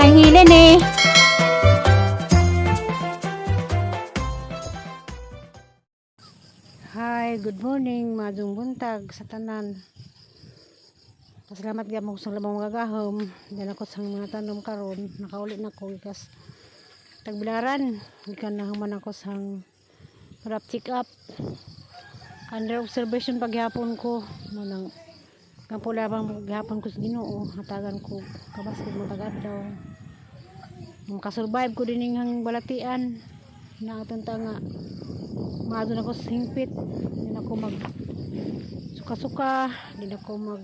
Nahilin eh. Hi, good morning, madung buntag sa tanan. Pasalamat gyud mo sa lamang mga gahom. Diyan ako sa mga tanom karon, nakauli na ko ikas tagbilaran. Gikan na human ako sa rap check up. Under observation paghapon ko manang kampo labang gihapon ko sa Ginoo, hatagan ko kabas ko matag adlaw. Makasurvive ko din ang balatian na atong ta nga maadto na ko sa hingpit, di na ako mag suka-suka, di na ako mag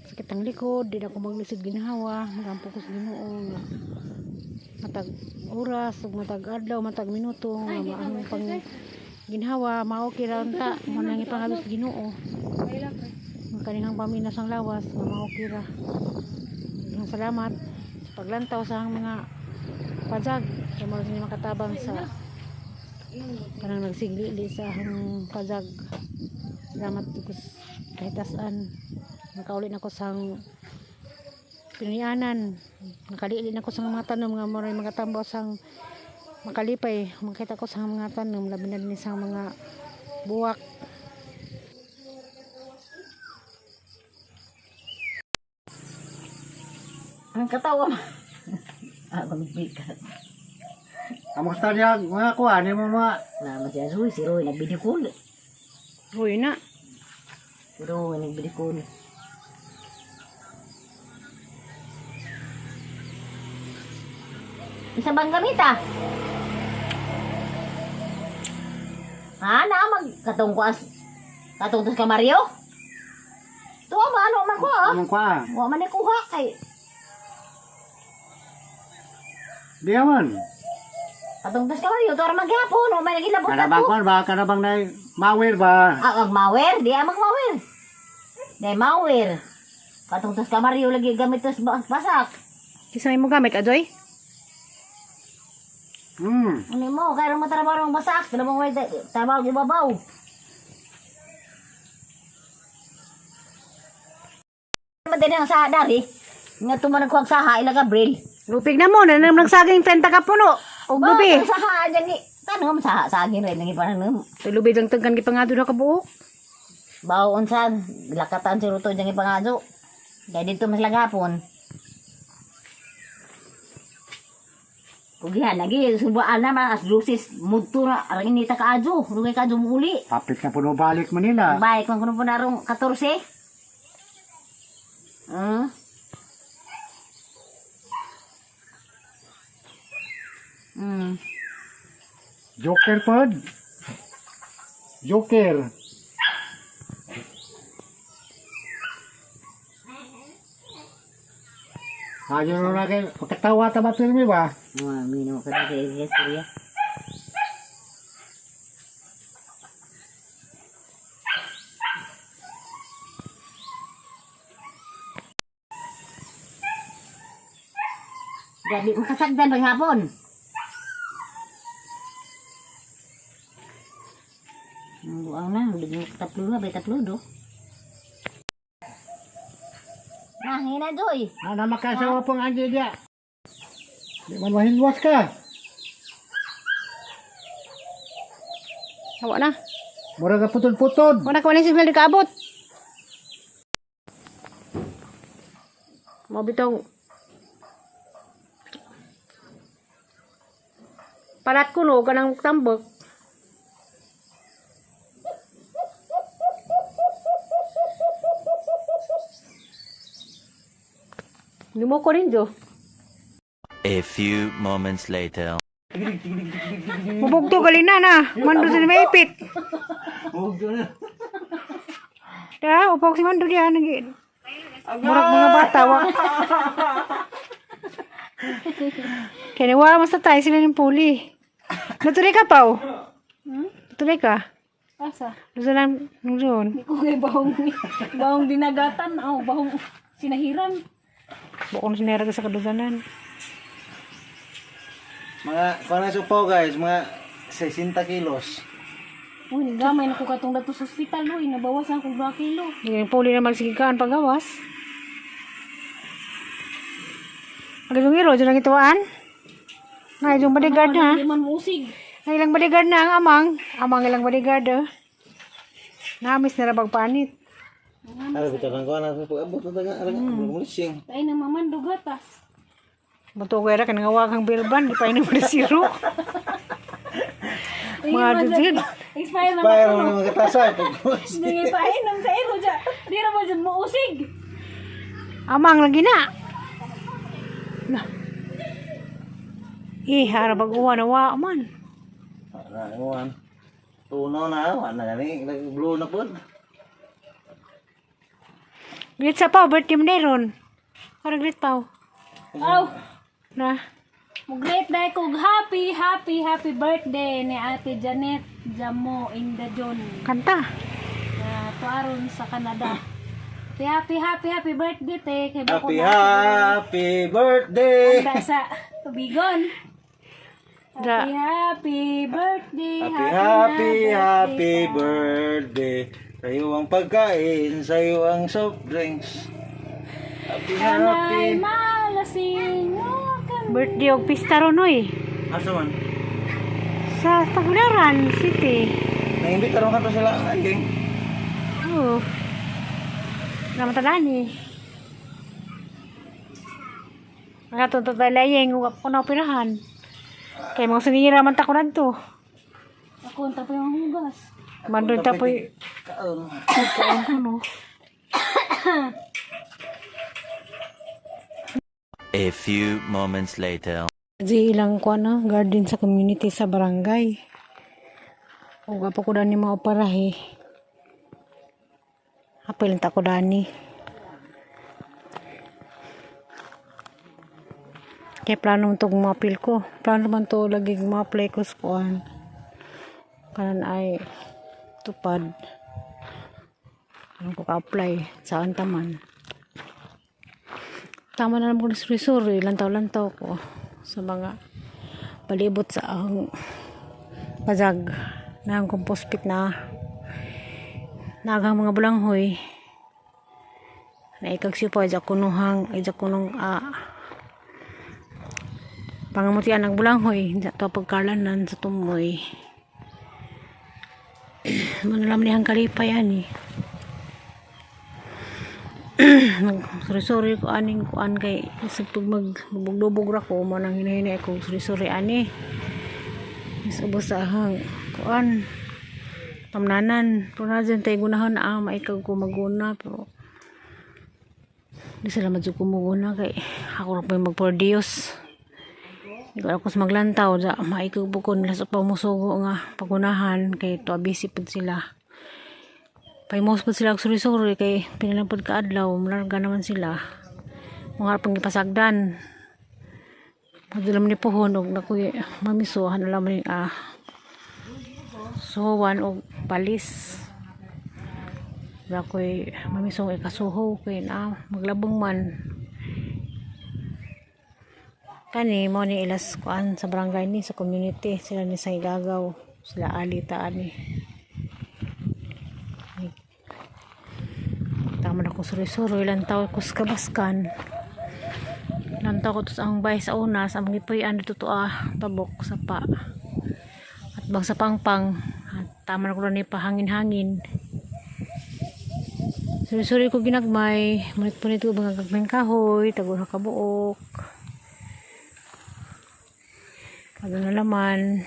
sakit ang likod, di na ako maglisod ginhawa. Magampo ko sa Ginoo nga matag oras ug matag adlaw, matag minuto nga maang pang ginhawa mao ra unta mo nang ipangalo sa Ginoo ang kanihang paminas ang lawas nga mao ra. Daghang salamat sa paglantaw sa ang mga pajag kay mao sila makatabang sa kanang nagsiglili sa ahong pajag. Salamat ko kahitasan. Nakauli na ko sa pinuyanan. Nakalili na ko sa mga tanom nga mo mga tambaw sang makalipay. Makita ko sa mga tanom, labi na din sa mga buwak. Ang katawa ma. Ah, bigas. Kamusta niya mga kuha ni mo mga Na siya Roy, si Roy nagbideo call. Uy na. Si Roy nagbideo call. Isa bang gamita? Ha, na mag katong kuas. Katong tos ka Mario? Tuwa ba ano man ko ah? among kuha? Wa man ni kuha kay Di man. katong tos ka Mario tuwa ra man gihapon, wa man nagilabot Kanabang ato. kuha ba kanabang nay mawir ba? Ah, magmawer, di ah magmawer. Di mawer. Katong tos ka Mario lagi gamit tos basak. Kisa may mo gamit, Ajoy? Ano mo, kaya mo trabaho ng basak, kaya mo trabaho ibabaw. Madali ang saha dari. Nga tumanag ko ang saha, ila Gabriel. Lupig na mo, na nang nagsaging 30 ka puno. Og lubi. Ang saha, dyan ni. Tanong mo saha, saging rin, nang ipanang Lubi lang tagkan gipangado na kabuok. Baon sa, lakatan si Ruto dyan ipangaso. Kaya dito mas lagapon. Kugihan lagi, subaan na mga as lusis, mudto na, arang inita ka adyo, rugay ka adyo muli. Kapit na puno balik Manila. Balik man kuno po narong 14. Joker pod. Joker. Ayaw na kay pagkatawa ta ba pirmi ba? Mga minum ka na kay Surya. Gabi, makasagdan paghapon. Ang buang na, bigyan ko tatlo na, bay tatlo do. Nah, hina Joy. Na makasawa pong anji dia. Di man mahinwas ka. Hawa na. Mura ka putod-putod. Wala ka wala signal di kaabot. Mo bitong palat ko no kanang tambok. Limo ko rin jo. A few moments later. Mubugto galina na. Mando sa maipit. Da, upok si Mando diyan nagi. Murag mga bata wa. Kaya wa mas tayo sila ng puli. Natuloy ka pao? Natuloy ka? Asa? Doon lang nung doon. Hindi ko kay bahong, bahong dinagatan. Oh, bahong sinahiran. Bukong sinera ka sa kadudanan. Mga, kung ano po guys, mga 60 kilos. Uy, nagamay na ko katong dato sa ospital. Uy, nabawasan ko 2 kilo. Yung puli na magsigikaan pagawas. Ang yung iro, dyan ang ituan. Na, yung bodyguard na. Di man musig. Ang ilang bodyguard na ang amang. Amang ilang bodyguard eh. Namis na rabag panit. Ara bitaw kang kuan ako pag-abot na taga ara mulising. Tayo na maman dugatas. Buto ko era kanang awag ang bilban, di pa ini mo siro. Mga dudid. Expire na Fire man mo kuno. mga katasa. Hindi pa inom sa iro dya. Di ra ba dyan muusig. Amang lagi na. Lah. Eh, harabag uwan na wa man. Ara uwan. Tunaw na wa na gani blue na pud. Greet sa pao, birthday mo na ron. Para greet pao. Aw, Na. Mugreat dahil kog happy, happy, happy birthday ni Ate Janet Jamo Indajon Kanta. na tuaron sa Canada. Happy, happy, happy, happy birthday, te. Kay bako Happy na happy birthday. Handa sa tubigon. Da. Happy, happy birthday. Happy happy na happy birthday. Sa'yo ang pagkain, sa'yo ang soft drinks. Happy Sana'y happy. malasing mo kami. Birthday og pista ron oy. Asa man? Sa Tagbilaran City. Naimbita ron ka to sila aging. Oo. Namatadani. Mga tunto tayo layeng, ug ako na operahan. Kay mga sinira man ta ko nanto. Ako, ang tapoy ang hugas. Mandun tapoy Kaon. kaon ko no. A few moments later. Di ilang kuan no, garden sa community sa barangay. Ug apo ko dani mga operahe. Apil ta ko dani. Kaya plano man to mapil ko. Plano man to lagi ma-apply ko sa kuan. Kanan ay tupad. Ano ko ka-apply saan taman. Tama na naman ko na suri-suri, lantaw-lantaw ko sa mga palibot sa ang pazag na ang compost pit na nagang mga bulanghoy na ikagsipa ija kunuhang ija kunong pangamutian ng bulanghoy sa to pagkarlanan sa tumoy manalam niyang kalipay ani sorry sorry ko aning kuan kay sa pag magbugdubog ra ko mo nang hinahinay ko sorry sorry ani is ubos sa ahang kuan tamnanan pero na dyan tayo gunahon na ang maikag ko maguna pero di sila madyo kumuguna kay ako ra pa yung magpordios. Di ko ako sa maglantaw da maikag bukon nila sa pamusugo nga pagunahan kay to busy pud sila. Paimos pud sila og suri-suri kay pinalampod ka adlaw, malarga naman sila. Mga pang gipasagdan. Padula man ni puhon og nakuy mamisuhan na lang ni suwan og palis. Nakoy mamisong ikasuho kay na maglabong man. Kani mo ni ilas kuan sa barangay ni sa community sila ni sa Igagaw, sila alita ani. Tama na ko suri-suri lantaw ko sa kabaskan. Lantaw ko to sa ang bahay sa una sa among gipuy-an dito to tabok sa pa. At bang sa pangpang at tama na ko ni pahangin-hangin. Suri-suri ko ginagmay, munit-punit ko mga gagmayng kahoy, tago na kabuok. Ano na laman.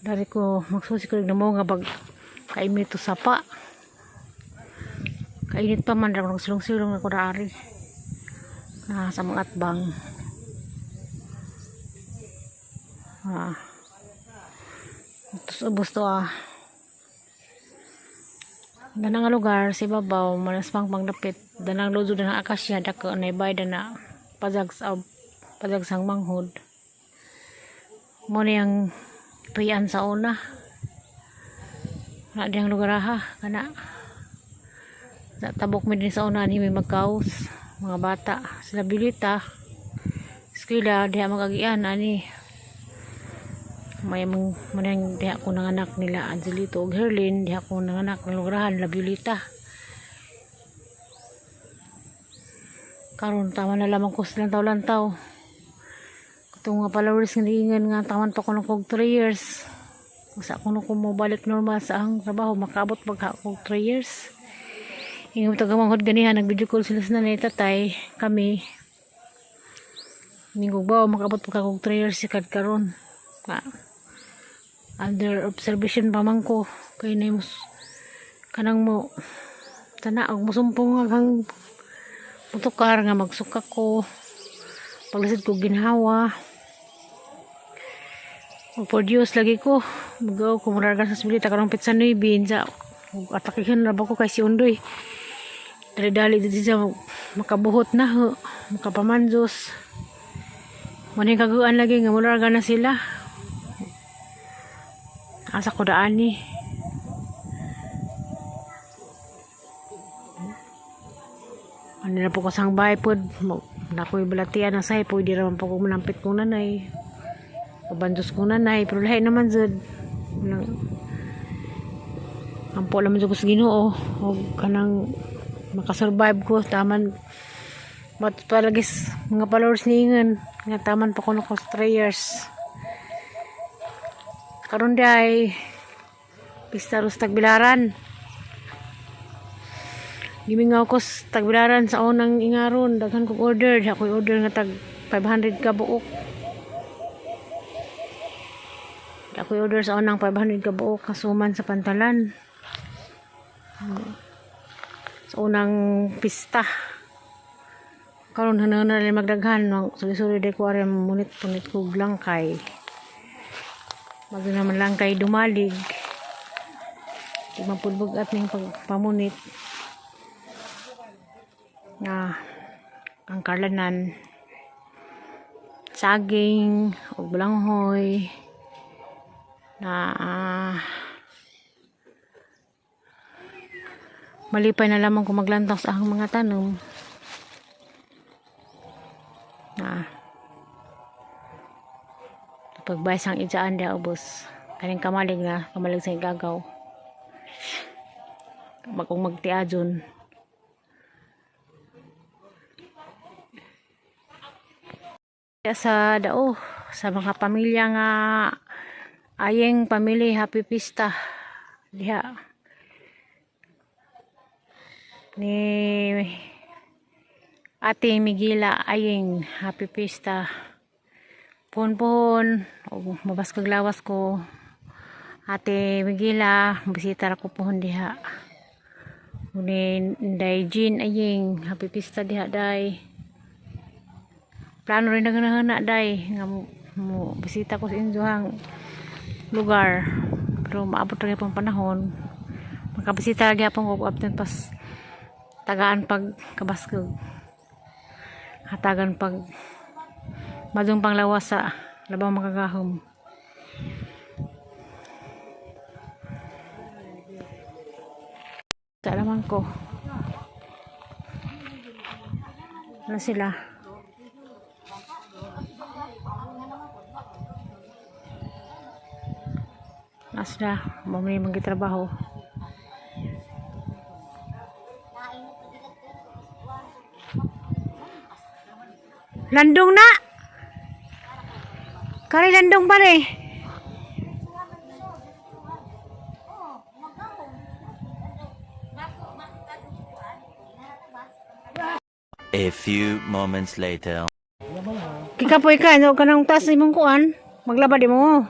Dari ko magsusi ko na mo nga bag kaimit to sapa. Kainit pa man raw nagsulong-sulong na ko naari. Na sa mga atbang. Ah. Tapos ubos to ah. Danang nga lugar sa ibabaw manas pang pangdapit danang ludo danang akasya dako na ibay dana pazag sa pazag sang manghod mo na yung tuyan sa una na diyang lugar ha kana sa tabok mi din sa una ni may magkaos mga bata sila bilita eskwela diha magagian ani may mang manang diha ko ng anak nila Angelito ug Herlin diha ko ng anak ng lugrahan La Violeta. Karon tama na lamang ko silang lantaw-lantaw. Katong nga followers nga niingan nga taman pa ko ng kog 3 years. Usa ko no ko mobalik normal sa ang trabaho, makaabot pag kog 3 years. Ingon taga manghod ganiha, nag-video call sila sa nanay tatay kami. Ningog ba makaabot pa kog 3 years sikad karon. Nga, under observation pa man ko kay na kanang mo tana og musumpong ang motukar nga magsuka ko paglisod ko ginhawa, mag-produce lagi ko magaw ko murargan sa sbilita karong petsa 9 sa ug atakihan ra ba ko kay si Undoy, dali-dali dito siya makabuhot na ho, makapamanzos man yung kaguan lagi nga murargan na sila, asa ko daan ni. Ano na po ko sang bahay po, nakoy balatian na say po, di raman po ko manampit kong nanay. Pabandos kong nanay, pero lahi naman zud. Nang, ampo naman jud ko sa Ginoo, o kanang makasurvive ko, taman, but palagis mga followers ni Ingan, nga taman pa ko na ko 3 years. Karon di ay, pista ros tagbilaran. Gimingaw ko sa tagbilaran sa unang ingaron, daghan kong order, di ako'y order nga tag 500 ka buok. Di ako'y order sa unang 500 ka buok kasuman sa pantalan. Sa unang pista. Karon hanaw na rin magdaghan, suli-suli di ko ari munit-punit ko langkay. Bago naman lang kay dumalig. Di mapudbog at ning pagpamunit nga ang karlanan saging ug balanghoy na malipay na lamang kung maglantaw sa akong mga tanom na pagbayas ang ijaan dia ubos kaning kamalig na kamalig sa igagaw bagong magtiajon. Sa dao sa mga pamilya nga ayeng pamilya, happy pista diha ni Ate Migila Ayeng, happy pista. Pohon-pohon o mabaskog lawas ko, Ate Migila, bisita ra ko pohon diha. Ni Day Jean Ayeng, happy pista diha, day. Plano rin na day nga mo bisita ko sa inyohang lugar, pero maabot ra gyud pong panahon makabisita gyapon ko abtan pas tagaan pag kabaskog, hatagan pag madung panglawas sa labang makagahom. Sa naman ko ano sila. Asla, mamaya magitrabaho. Landong na! Kari landong pare. A few moments later. Kikapoy ka, no ka nang taas imong kuan. Maglaba di mo.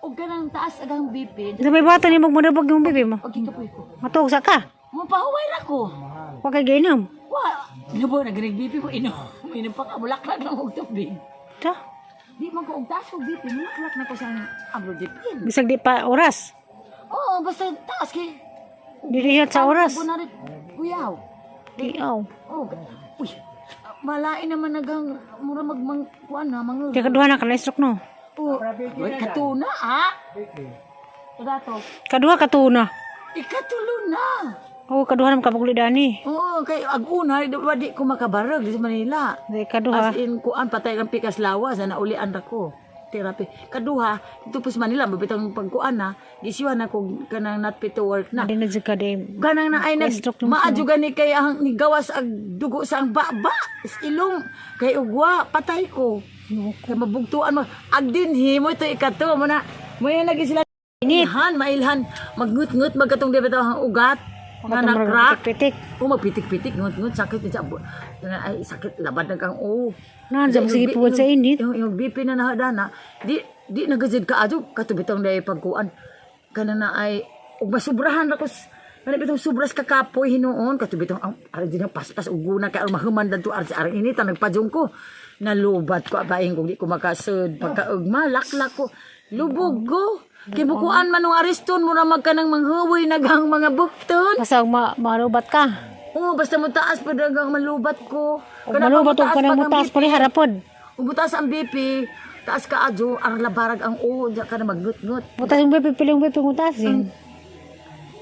Og kanang taas agang BP. Sa may bata ni magmudabag yung bibi mo. Og gikapoy ko. Matuog sa ka. Mapahuway ra ko. Wa kay gainom. Wa, ano ba nagring BP ko inom. Inom pa ka bulaklak lang og tubig. Ta, Di man ko og taas og BP, mulaklak na ko sa amlodipine. bisag di pa oras. Oo, basta taas kay Dirihat sa oras. Kunwari, kuyaw. Di aw. Oh, uy. Malain naman nagang mura magmang kuan na mga. Di kaduha na ka na stroke no. Oh, uy, katuna ah. Dato. Kaduha katuna. Ikatulo na. Oo, kaduha na makapugli dani. Oo, kay ag una di ba di ko makabarag di sa Manila. Di kaduha. As in kuan patay ang pikas lawas na naulian ra ko. therapy. Kaduha, dito po sa Manila, mabitang pagkuan na, gisyuhan na kung kanang not fit to work na. Adi na jud ka di. Ganang na ay nag Stroke nung maadyo gani kay ang nigawas ang dugo sa ang baba sa ilong kay ugwa patay ko. Kay mabugtuan mo ag dinhi mo ito ikato mo na mo yan lagi sila mailhan mailhan magngut-ngut magkatong di bitaw ang ugat nga Katong na-crack. pitik. O magpitik-pitik ngut-ngut sakit sa ay sakit labad na kang o. Na, dyan, sige po sa init. Yung BP na nahadana, di di nagazid ka adyo katubitong dahil pagkuan. Kana na ay ug masubrahan ra ko kana bitong sobras ka kapoy hinuon katubitong ang ari din ang paspas ug guna kay aron mahuman dadto ari sa arang init nagpajong ko. Nalubat ko abaing kung di ko makasud pagkaugma laklak ko lubog ko. Kay bukuan man nung areston mura magkanang manghuwoy naghang mga bukton. Basta ma malubat ka. Oo, basta mo taas pa dagang malubat ko. Ug malubat og kanang mutaas pa pali harapod. Umutas ang BP, taas ka adyo, ang labarag ang uho, diya ka na magnut-ngut. Mutas yung BP piling BP mutasin.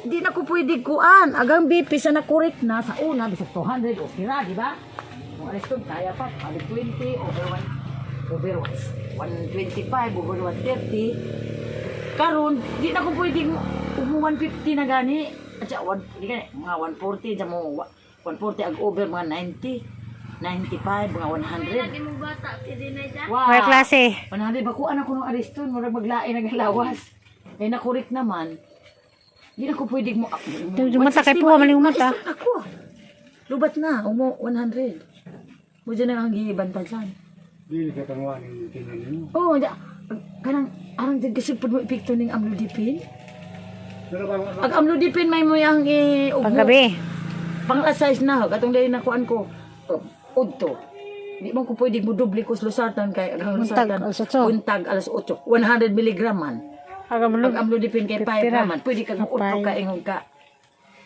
Di na ko pwede kuan. Agang BP sa nakurik na sa una, bisag 200, okay ra, di ba? Kung areston, kaya pa, 120, over 1, over 125, over 130. Karon, di na ko pwede umo 150 na gani. At siya, one, di gani, mga 140, diya mo, 140 ag over mga 90, 95, mga 100. Lagi mo bata, pwede na dyan. Wow. May klase. 100 ba kuan ako ng areston, murag maglain ang lawas. Kay nakurik naman. Di na ko pwede mo. Yung mata kay puha man yung mata. Areston ako. Lubat na, umo 100. Mo dyan ang gibanta dyan. Dili ka kangwa ning tinan nimo. Oo, oh, kanang arang dyan kasi pud mo epekto ning amlodipine. Pero bang Ag amlodipine may mo yang i ugmo. Paggabi. Pang size na katong dahil nakuan ko. Oh, udto. Di man ko pwede mo doble ko sa losartan kay ang Buntag, losartan. alas 8. Buntag alas 8. 100 milligram man. Aga Ang malub. amlodipine kay 5 Pira. naman. Pwede kang utro Five. ka ingon ka.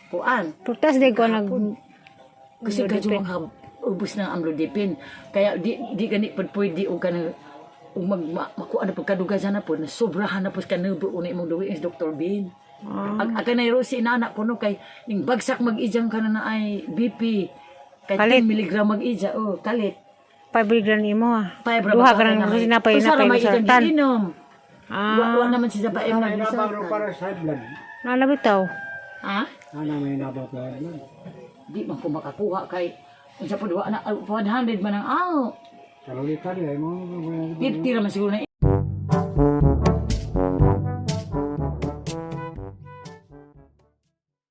Kuan. Prutas di ko nag Kasi kadyo mga ubos ng amlodipine. Kaya di di gani pud pwede og kanang ug mag makuan na pagkaduga sana po na sobrahan na po ka nubo una imong duwi is Dr. Bean. Ag aga na Rosie inana ko no kay ning bagsak mag-ijang ka na ay BP. Kay Kalit. 10 milligram mag-ija oh kalit. 5 milligram imo ah. 5 ra Duha ka nang Rosie na pay na na pay may ijang losartan. giinom. Wa wa Ah, naman siya ba may nabang ro para sa high blood. nala bitaw. Ha? Ana may nabang sa high blood. Di man ko makakuha kay unsa po duwa na 100 man ang aw. Kalulitan eh mo. 50 ra man siguro na.